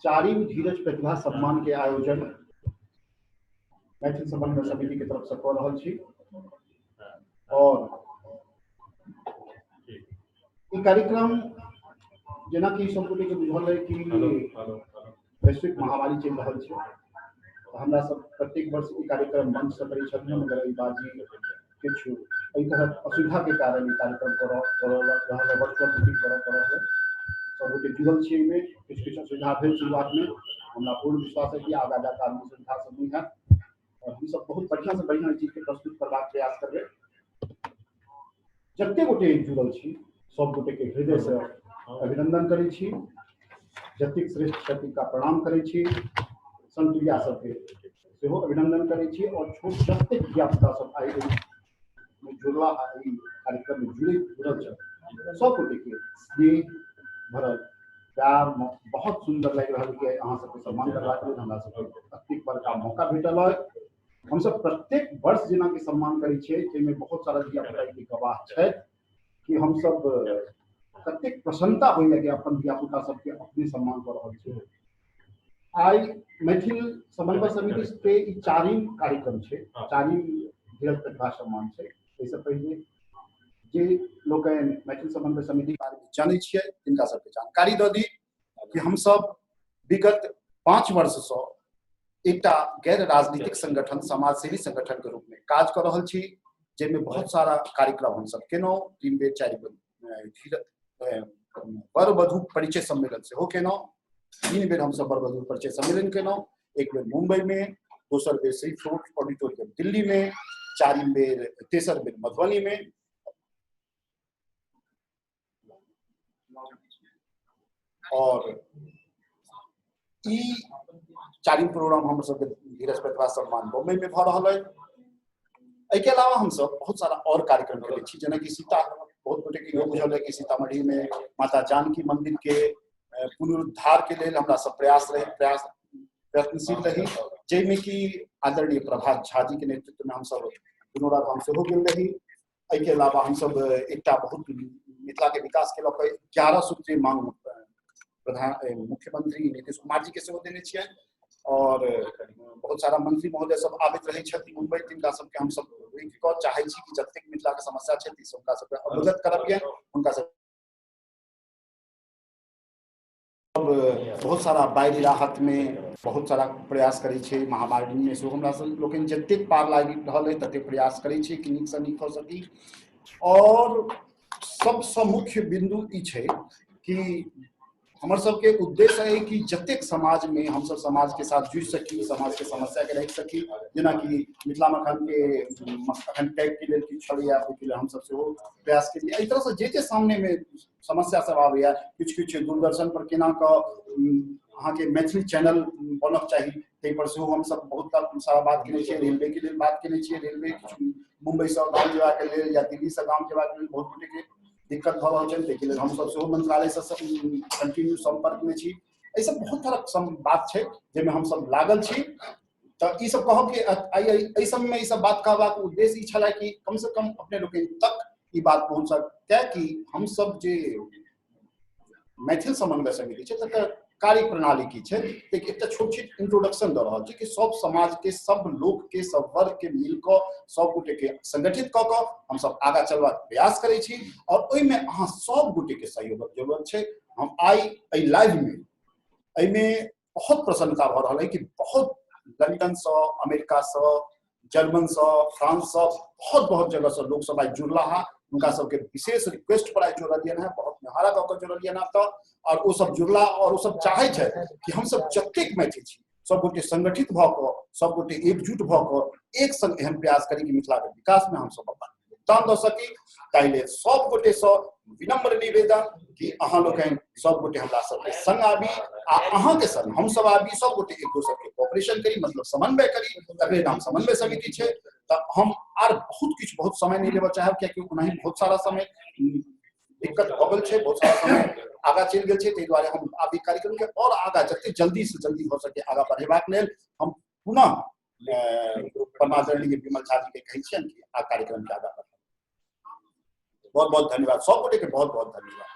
चारिम धीरज प्रतिभा सम्मान के आयोजन मैथिल समन्वय समिति के तरफ से कऽ रहल छी और ई कार्यक्रम जेनाकि सब गोटे के बुझल है कि वैश्विक महामारी चलि रहल छै, तऽ हमरा सब प्रत्येक वर्ष ई कार्यक्रम मंच से करै छथिन, मगर एहि बार जी किछु एहि तरहक असुविधा के कारण ई कार्यक्रम करऽ रहल है, वर्चुअल मीटिंग करऽ पड़ल है। सब गोटे जुड़ल छी एहिमे, किछु किछु असुविधा भेल शुरुआतमे, हमरा पूर्ण विश्वास है कि आगाँ जाकऽ आदमी सुविधा सब नहि हैत और हमसब बहुत बढ़िआँ से बढ़िआँ चीजके प्रस्तुत करबाक प्रयास करबै। जते गोटे जुड़ल छी सब गोटे के हृदय से अभिनंदन करै छी, जतेक श्रेष्ठ छथि का प्रणाम करै छी, संतुलिया सबके सेहो अभिनंदन करै छी और छोट जतेक धियापुता सब आइ एहिमे जुड़ला आ एहि कार्यक्रममे जुड़ल छथि सब गोटे के स्नेह भरल प्यार बहुत सुंदर लागि रहल कि अहाँ सबके सम्मान करबाक लेल हमरा सबके अतेक बड़का मौका भेटल अछि। हमसब प्रत्येक वर्ष जेनाकि सम्मान करै छियै ताहिमे बहुत सारा धियापुता के गवाह छथि कि हमसब कतेक प्रसन्नता होइया कि अपन धियापुता सबके अपने सम्मान कऽ रहल छी। आइ मैथिल समन्वय समिति के ई चारिम कार्यक्रम छै, चारिम धीरज प्रतिभा सम्मान छै। एहिसँ पहिले जे लोकनि मैथिल समन्वय समिति के बारेमे जानै छियै तिनका सबके जानकारी दऽ दी कि हमसब विगत 5 वर्षसँ एकटा गैर राजनीतिक संगठन, समाजसेवी संगठन के रूप में काज कर रहल छी, जाहिमे बहुत सारा कार्यक्रम हमसब केलहुँ। 3 बेर 4 बेर वर वधु परिचय सम्मेलन सेहो केलहुँ। 3 बेर हमसब वर वधु परिचय सम्मेलन केलहुँ, एक बेर मुंबई में, दोसर बेर श्री फ्लोट ऑडिटोरियम दिल्ली में, चारिम बेर तेसर बेर मधुबनी में। और ई चारिम प्रोग्राम हम सबके धीरज प्रतिभा सम्मान बम्बई में भऽ रहल है। एहिके अलावा हमसब बहुत सारा और कार्यक्रम करै छी, जेनाकि सीता बहुत गोटे के इहो बुझल है कि सीतामढ़ी में माता जानकी मंदिर के पुनरुद्धार के लेल हमरा सब प्रयास रही, प्रयास प्रयत्नशील रही, जाहिमे कि आदरणीय प्रभात झा जी के नेतृत्व में हमसब पुनौरा धाम सेहो गेल रही। एहिके अलावा हमसब एकटा बहुत मिथिला के विकास के लऽ कऽ 11 सूत्रीय मांग प्रधान मुख्यमंत्री नीतीश कुमार जी के सेहो देने छियनि और बहुत सारा मंत्री महोदय सब आबैत रहै छथिन मुंबई, तिनका सबके हमसब रोकि कऽ चाहै छी कि जतेक मिथिला के समस्या छै से हुनका सबके अवगत करबियनि। हुनका सब बहुत सारा बाढ़ि राहत में बहुत सारा प्रयास करै छै। महामारी में सेहो हमरा सब लोकनि जतेक पार लागि रहल अइ ततेक प्रयास करै छी कि नीकसँ नीक कऽ सकी। और सबसँ मुख्य बिन्दु ई छै कि हमर सबके उद्देश्य अइ कि जतेक समाज में हमसब समाज के साथ जुड़ि सकी, समाज के समस्या के राखि सकी। जेनाकि मिथिला मखान के अखन टैग के लेल किछु छलैया, ओहिके लेल हमसब सेहो प्रयास केलियै। एहि तरहसँ जे जे सामने में समस्या सब आबैया, किछु किछु दूरदर्शन पर केना कऽ अहाँके मैथिली चैनल बनक चाही ताहि पर सेहो हमसब बहुत सारा बात केने छियै। रेलवे के लेल बात केने छियै, रेलवे किछु मुम्बईसँ गाम जेबाक लेल या दिल्लीसँ गाम जेबाक लेल बहुत गोटेके दिक्कत भऽ रहल छनि, ताहिके लेल हमसब सेहो मंत्रालयसँ कंटिन्यू सम्पर्कमे छी। एहि सब बहुत तरहक बात छै जाहिमे हमसब लागल छी। तऽ ई सब कहब कि एहि सबमे ई सब बात कहबाक उद्देश्य ई छलै कि कम से कम अपने लोकनि तक ई बात पहुँच सकै कि हमसब जे मैथिल समन्वय समिति छै तकर कार्य प्रणाली की छै। एकटा छोट छोट इंट्रोडक्शन दऽ रहल छी कि सब समाज के, सब लोक के, सब वर्ग के मिल कऽ सब गोटे के संगठित कऽ कऽ हमसब आगाँ चलबाक प्रयास करै छी और ओहिमे अहाँ सब गोटे के सहयोगक जरूरत छै। हम आइ एहि लाइव में एहिमे बहुत प्रसन्नता भऽ रहल है कि बहुत लंदन सँ, अमेरिका सँ, जर्मन सँ, फ्रांस सँ बहुत बहुत जगह सँ लोक सब आइ जुड़ला है। हुनका सबके विशेष रिक्वेस्ट पर आइ जुड़लियनि है, बहुत निहारा कऽ कऽ जुड़लियनि है तऽ, और ओ सब जुड़ला और ओ सब चाहै छथि कि हमसब जतेक मैथिल छी सब गोटे संगठित भऽ कऽ, सब गोटे एकजुट भऽ कऽ एक संग एहन प्रयास करी कि मिथिला के विकास में हमसब अपन योगदान दऽ सकी। ताहि लेल सब गोटे सँ विनम्र निवेदन कि अहाँ लोकनि सब गोटे हमरा सबके संग आबी आ अहाँ के संग हम सब आबी, सब गोटे एक दोसर के कोऑपरेशन करी, मतलब समन्वय करी, तकरे नाम समन्वय समिति छै। तऽ हम आर बहुत किछु बहुत समय नहि लेबऽ चाहब, कियाकि ओनाही बहुत सारा समय दिक्कत भऽ गेल छै, बहुत सारा समय आगाँ चलि गेल छै। ताहि दुआरे हम आब ई कार्यक्रम के और आगाँ जते जल्दी से जल्दी भऽ सके आगाँ बढ़ेबाक लेल हम पुनः परमादरणीय विमल झा जी के कहै छियनि कि आ कार्यक्रम के आगाँ बढ़ाउ। बहुत बहुत धन्यवाद सब गोटे के, बहुत बहुत धन्यवाद।